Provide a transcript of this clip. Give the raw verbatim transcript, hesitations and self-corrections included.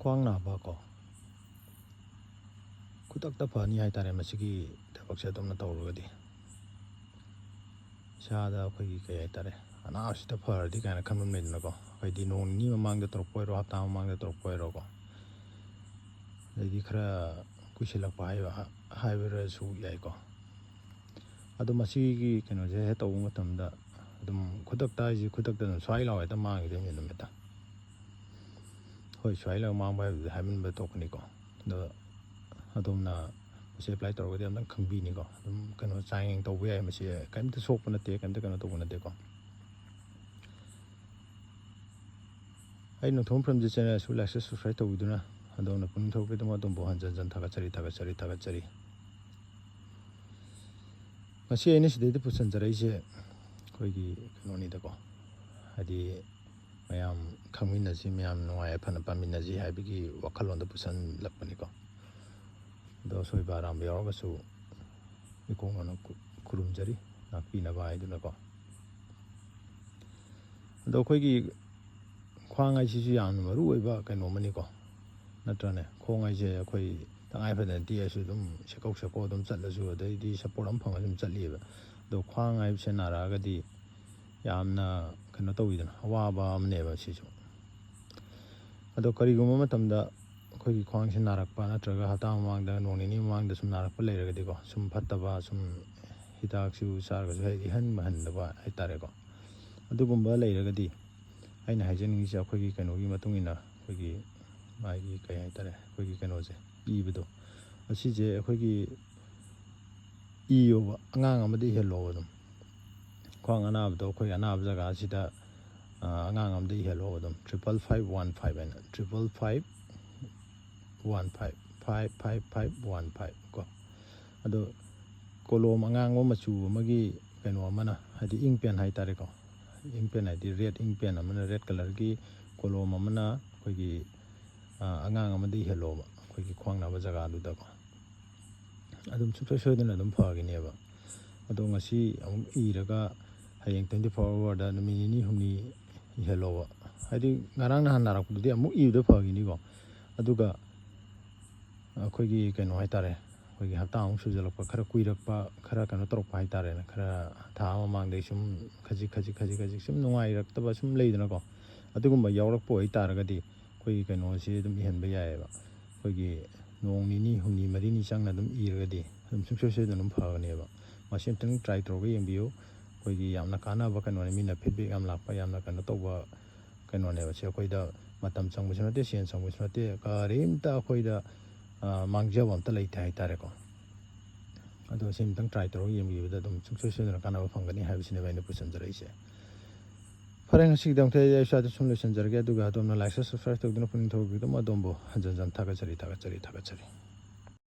ꯈ꯭ꯋꯥꯡ ꯅꯥꯕ ꯀꯣ, ꯈꯨꯗꯛꯇ ꯐꯅꯤ ꯍꯥꯏꯇꯥꯔꯦ ꯃꯁꯤꯒꯤ ꯊꯕꯛꯁꯦ ꯑꯗꯨꯝꯅ ꯇꯧꯔꯒꯗꯤ꯫ ꯏꯁꯥꯗ ꯑꯩꯈꯣꯏꯒꯤ ꯀꯩ ꯍꯥꯏꯇꯥꯔꯦ, ꯑꯅꯥꯕꯁꯤꯗ ꯐꯔꯗꯤ ꯀꯥꯏꯅ ꯈꯟꯕ ꯑꯃ ꯂꯩꯗꯅꯀꯣ꯫ ꯑꯩꯈꯣꯏꯗꯤ ꯅꯣꯡ ꯅꯤꯅꯤ ꯃꯃꯥꯡꯗ ꯇꯧꯔꯛꯄ ꯑꯣꯏꯔꯣ, ꯍꯞꯇꯥ ꯃꯃꯥꯡꯗ ꯇꯧꯔꯛꯄ ꯑꯣꯏꯔꯣꯀꯣ, ꯑꯗꯩꯗꯤ ꯈꯔ ꯀꯨꯏꯁꯤꯜꯂꯛꯄ ꯍꯥꯏꯕ, ꯍꯥꯏꯕꯔꯁꯨ ꯌꯥꯏꯀꯣ꯫ ꯑꯗꯣ ꯃꯁꯤꯒꯤ ꯀꯩꯅꯣꯁꯦ ꯍꯦꯛ ꯇꯧꯕ ꯃꯇꯝꯗ ꯑꯗꯨꯝ ꯈꯨꯗꯛꯇ ꯍꯥꯏꯁꯤ ꯈꯨꯗꯛꯇ ꯑꯗꯨꯝ ꯁ꯭ꯋꯥꯏ ꯂꯥꯎ ꯍꯦꯛꯇ ꯃꯥꯡꯈꯤꯗꯣꯏꯅꯤ ꯑꯗꯨꯝ ꯍꯦꯛꯇ꯫ ꯍꯣꯏ, ꯁ꯭ꯋꯥꯏ ꯂꯥꯎ ꯃꯥꯡꯕ ꯍꯥꯏꯕꯗꯨꯗꯤ ꯍꯥꯏꯃꯟꯕ ꯊꯣꯛꯀꯅꯤꯀꯣ꯫ ꯑꯗꯣ ꯑꯗꯣꯝꯅ ꯃꯁꯤ ꯑꯦꯄ꯭ꯂꯥꯏ ꯇꯧꯔꯒꯗꯤ ꯑꯝꯇꯪ ꯈꯪꯕꯤꯅꯤꯀꯣ꯫ ꯑꯗꯨꯝ ꯀꯩꯅꯣ ꯆꯥꯡꯌꯦꯡ ꯇꯧꯕ ꯌꯥꯏ, ꯃꯁꯤ ꯀꯔꯤꯝꯇ ꯁꯣꯛꯄ ꯅꯠꯇꯦ, ꯀꯔꯤꯝꯇ ꯀꯩꯅꯣ ꯇꯧꯕ ꯅꯠꯇꯦꯀꯣ꯫ ꯑꯩ ꯅꯣꯡꯊꯣꯝ ꯐꯤꯂꯝꯁꯦ ꯆꯦꯅꯦꯜꯁꯨ ꯂꯥꯏꯛ ꯁꯕꯁꯀ꯭ꯔꯥꯏꯕ ꯇꯧꯕꯤꯗꯨꯅ ꯑꯗꯣꯝꯅ ꯄꯨꯛꯅꯤꯡ ꯊꯧꯒꯠꯄꯤꯗꯨꯅ ꯑꯗꯣꯝꯕꯨ ꯍꯟꯖꯟ ꯍꯟꯖꯟ ꯊꯥꯒꯠꯆꯔꯤ, ꯊꯥꯒꯠꯆꯔꯤ, ꯊꯥꯒꯠꯆꯔꯤ꯫ ꯉꯁꯤ ꯑꯩꯅ ꯁꯤꯗꯩꯗ ꯄꯨꯁꯟꯖꯔꯛꯏꯁꯦ ꯑꯩꯈꯣꯏꯒꯤ ꯀꯩꯅꯣꯅꯤꯗꯀꯣ, ꯍꯥꯏꯗꯤ ꯃꯌꯥꯝ ꯈꯪꯃꯤꯟꯅꯁꯤ, ꯃꯌꯥꯝ ꯅꯨꯡꯉꯥꯏ ꯌꯥꯏꯐꯅ ꯄꯥꯃꯤꯟꯅꯁꯤ ꯍꯥꯏꯕꯒꯤ ꯋꯥꯈꯜꯂꯣꯟꯗ ꯄꯨꯁꯜꯂꯛꯄꯅꯤꯀꯣ꯫ ꯑꯗꯣ ꯑꯁꯣꯏꯕ ꯑꯔꯥꯟꯕ ꯌꯥꯎꯔꯒꯁꯨ ꯏꯀꯣꯛꯅꯅ ꯈꯨ-, ꯈꯨꯔꯨꯝꯖꯔꯤ, ꯉꯥꯛꯄꯤꯅꯕ ꯍꯥꯏꯗꯨꯅꯀꯣ꯫ ꯑꯗꯣ ꯑꯩꯈꯣꯏꯒꯤ ꯈ꯭ꯋꯥꯡ ꯍꯥꯏꯁꯤꯁꯨ ꯌꯥꯝꯅ ꯃꯔꯨ ꯑꯣꯏꯕ ꯀꯩꯅꯣ ꯑꯃꯅꯤꯀꯣ, ꯅꯠꯇ꯭ꯔꯅꯦ? ꯈꯣꯡ ꯍꯥꯏꯁꯦ ꯑꯩꯈꯣꯏ ꯇꯉꯥꯏ ꯐꯗꯅ ꯇꯦꯛꯑꯁꯨ ꯑꯗꯨꯝ ꯁꯦꯀꯧ ꯁꯦꯀꯧ ꯑꯗꯨꯝ ꯆꯠꯂꯁꯨ, ꯑꯗꯩꯗꯤ ꯁꯞꯄꯣꯔꯠ ꯑꯃ ꯐꯪꯉꯁꯨ ꯑꯗꯨꯝ ꯆꯠꯂꯤꯑꯕ꯫ ꯑꯗꯣ ꯈ꯭ꯋꯥꯡ ꯍꯥꯏꯕꯁꯦ ꯅꯥꯔꯛꯑꯒꯗꯤ ꯌꯥꯝꯅ ꯀꯩꯅꯣ ꯇꯧꯋꯤꯗꯅ, ꯑꯋꯥꯕ ꯑꯃꯅꯦꯕ ꯁꯤꯁꯨ꯫ ꯑꯗꯣ ꯀꯔꯤꯒꯨꯝꯕ ꯃꯇꯝꯗ ꯑꯩꯈꯣꯏꯒꯤ ꯈ꯭ꯋꯥꯡꯁꯤ ꯅꯥꯔꯛꯄ ꯅꯠꯇ꯭ꯔꯒ ꯍꯞꯇꯥ ꯃꯃꯥꯡꯗ, ꯅꯣꯡ ꯅꯤꯅꯤ ꯃꯃꯥꯡꯗ ꯁꯨꯝ ꯅꯥꯔꯛꯄ ꯂꯩꯔꯒꯗꯤꯀꯣ, ꯁꯨꯝ ꯐꯠꯇꯕ, ꯁꯨꯝ ꯍꯤꯗꯥꯛꯁꯨ ꯆꯥꯔꯒꯁꯨ ꯍꯦꯛ ꯏꯍꯟꯕ ꯍꯟꯗꯕ ꯍꯥꯏꯇꯥꯔꯦꯀꯣ, ꯑꯗꯨꯒꯨꯝꯕ ꯂꯩꯔꯒꯗꯤ ꯑꯩꯅ ꯍꯥꯏꯖꯅꯤꯡꯉꯤꯁꯦ ꯑꯩꯈꯣꯏꯒꯤ ꯀꯩꯅꯣꯒꯤ ꯃꯇꯨꯡ ꯏꯟꯅ, ꯑꯩꯈꯣꯏꯒꯤ ꯃꯥꯒꯤ ꯀꯩ ꯍꯥꯏꯇꯥꯔꯦ, ꯑꯩꯈꯣꯏꯒꯤ ꯀꯩꯅꯣꯁꯦ ꯏꯕꯗꯣ, ꯑꯁꯤꯁꯦ ꯑꯩꯈꯣꯏꯒꯤ ꯏꯌꯣꯕ, ꯑꯉꯥꯡ ꯑꯃꯗ ꯏꯍꯜꯂꯣꯕ ꯑꯗꯨꯝ꯫ ꯈ꯭ꯋꯥꯡ ꯑꯅꯥꯕꯗꯣ ꯑꯩꯈꯣꯏꯒꯤ ꯑꯅꯥꯕ ꯖꯒꯥꯁꯤꯗ, ꯑ, ꯑꯉꯥꯡ ꯑꯃꯗ ꯏꯍꯜꯂꯣꯕ ꯑꯗꯨꯝ, triple five one five ꯍꯥꯏꯅ, triple five one five, five five five one five ꯀꯣ꯫ ꯑꯗꯣ ꯀꯣꯂꯣꯝ ꯑꯉꯥꯡꯕ ꯃꯆꯨ ꯑꯃꯒꯤ ꯀꯩꯅꯣ ꯑꯃꯅ, ꯍꯥꯏꯗꯤ ꯏꯪ ꯄꯦꯟ ꯍꯥꯏꯇꯥꯔꯦꯀꯣ, ꯏꯪ ꯄꯦꯟ ꯍꯥꯏꯗꯤ ꯔꯦꯠ ꯏꯪ ꯄꯦꯟ ꯑꯃꯅ, ꯔꯦꯠ ꯀꯂꯔꯒꯤ ꯀꯣꯂꯣꯝ ꯑꯃꯅ ꯑꯩꯈꯣꯏꯒꯤ, ꯑ, ꯑꯉꯥꯡ ꯑꯃꯗ ꯏꯍꯜꯂꯣꯕ ꯑꯩꯈꯣꯏꯒꯤ ꯈ꯭ꯋꯥꯡ ꯅꯥꯕ ꯖꯒꯥꯗꯨꯗꯀꯣ꯫ ꯑꯗꯨꯝ ꯁꯨꯡꯁꯣꯏ ꯁꯣꯏꯗꯅ ꯑꯗꯨꯝ ꯐꯒꯅꯦꯕ꯫ ꯑꯗꯣ ꯉꯁꯤ ꯑꯃꯨꯛ ꯏꯔꯒ ꯍꯌꯦꯡ twenty four hourꯗ ꯅꯨꯃꯤꯠ ꯅꯤꯅꯤ ꯍꯨꯝꯅꯤ ꯏꯍꯜꯂꯣꯕ꯫ ꯍꯥꯏꯗꯤ ꯉꯔꯥꯡ ꯅꯍꯥꯟ ꯅꯥꯔꯛꯄꯗꯨꯗꯤ ꯑꯃꯨꯛ ꯏꯕꯗ ꯐꯒꯅꯤꯀꯣ꯫ ꯑꯗꯨꯒ ꯑꯩꯈꯣꯏꯒꯤ ꯀꯩꯅꯣ ꯍꯥꯏꯇꯥꯔꯦ, ꯑꯩꯈꯣꯏꯒꯤ ꯍꯞꯇꯥꯃꯨꯛ ꯁꯨꯖꯜꯂꯛꯄ, ꯈꯔ ꯀꯨꯏꯔꯛꯄ, ꯈꯔ ꯀꯩꯅꯣ ꯇꯧꯔꯛꯄ ꯍꯥꯏꯇꯥꯔꯦꯅꯦ, ꯈꯔ ꯊꯥ ꯑꯃ ꯃꯃꯥꯡꯗꯩ ꯁꯨꯝ ꯈꯖꯤꯛ ꯈꯖꯤꯛ ꯈꯖꯤꯛ ꯈꯖꯤꯛ ꯁꯨꯝ ꯅꯨꯡꯉꯥꯏꯔꯛꯇꯕ ꯁꯨꯝ ꯂꯩꯗꯅꯀꯣ꯫ ꯑꯗꯨꯒꯨꯝꯕ ꯌꯥꯎꯔꯛꯄ ꯑꯣꯏꯇꯥꯔꯒꯗꯤ ꯑꯩꯈꯣꯏꯒꯤ ꯀꯩꯅꯣꯁꯤ ꯑꯗꯨꯝ ꯏꯍꯟꯕ ꯌꯥꯏꯑꯕ꯫ ꯑꯩꯈꯣꯏꯒꯤ ꯅꯣꯡ ꯅꯤꯅꯤ ꯍꯨꯝꯅꯤ ꯃꯔꯤꯅꯤ ꯆꯪꯅ ꯑꯗꯨꯝ ꯏꯔꯒꯗꯤ ꯑꯗꯨꯝ ꯁꯨꯡꯁꯣꯏ ꯁꯣꯏꯗꯅ ꯑꯗꯨꯝ ꯐꯒꯅꯦꯕ꯫ ꯃꯁꯤ ꯑꯝꯇꯪ try ꯇꯧꯔꯒ ꯌꯦꯡꯕꯤꯌꯨ꯫ ꯑꯩꯈꯣꯏꯒꯤ ꯌꯥꯝꯅ ꯀꯥꯟꯅꯕ ꯀꯩꯅꯣꯅꯤ, ꯃꯤꯅ feedback ꯌꯥꯝ ꯂꯥꯛꯄ, ꯌꯥꯝꯅ ꯀꯩꯅꯣ ꯇꯧꯕ ꯀꯩꯅꯣꯅꯦꯕ꯫ ꯁꯤ ꯑꯩꯈꯣꯏꯗ ꯃꯇꯝ ꯆꯪꯕꯁꯨ ꯅꯠꯇꯦ, ꯁꯦꯟ ꯆꯪꯕꯁꯨ ꯅꯠꯇꯦ, ꯀꯔꯤꯝꯇ ꯑꯩꯈꯣꯏꯗ, ꯑ, ꯃꯥꯡꯖꯕ ꯑꯝꯇ ꯂꯩꯇꯦ ꯍꯥꯏꯇꯥꯔꯦꯀꯣ꯫ ꯑꯗꯣ ꯁꯤ ꯑꯝꯇꯪ try ꯇꯧꯔꯒ ꯌꯦꯡꯕꯤꯕꯗ ꯑꯗꯨꯝ ꯁꯨꯡꯁꯣꯏ ꯁꯣꯏꯗꯅ ꯀꯥꯟꯅꯕ ꯐꯪꯒꯅꯤ ꯍꯥꯏꯕꯁꯤꯅꯦꯕ ꯑꯩꯅ ꯄꯨꯁꯟꯖꯔꯛꯏꯁꯦ꯫ ꯐꯔꯦ, ꯉꯁꯤꯒꯤꯗꯃꯛꯇ ꯑꯩ ꯁ꯭ꯋꯥꯏꯗ ꯁꯨꯝ ꯂꯣꯏꯁꯤꯟꯖꯔꯒꯦ꯫ ꯑꯗꯨꯒ ꯑꯗꯣꯝꯅ like, share, subscribe ꯇꯧꯗꯨꯅ ꯄꯨꯛꯅꯤꯡ ꯊꯧꯒꯠꯄꯤꯗꯨꯅ ꯑꯗꯣꯝꯕꯨ ꯍꯟꯖꯟ ꯍꯟꯖꯟ ꯊꯥꯒꯠꯆꯔꯤ, ꯊꯥꯒꯠꯆꯔꯤ, ꯊꯥꯒꯠꯆꯔꯤ꯫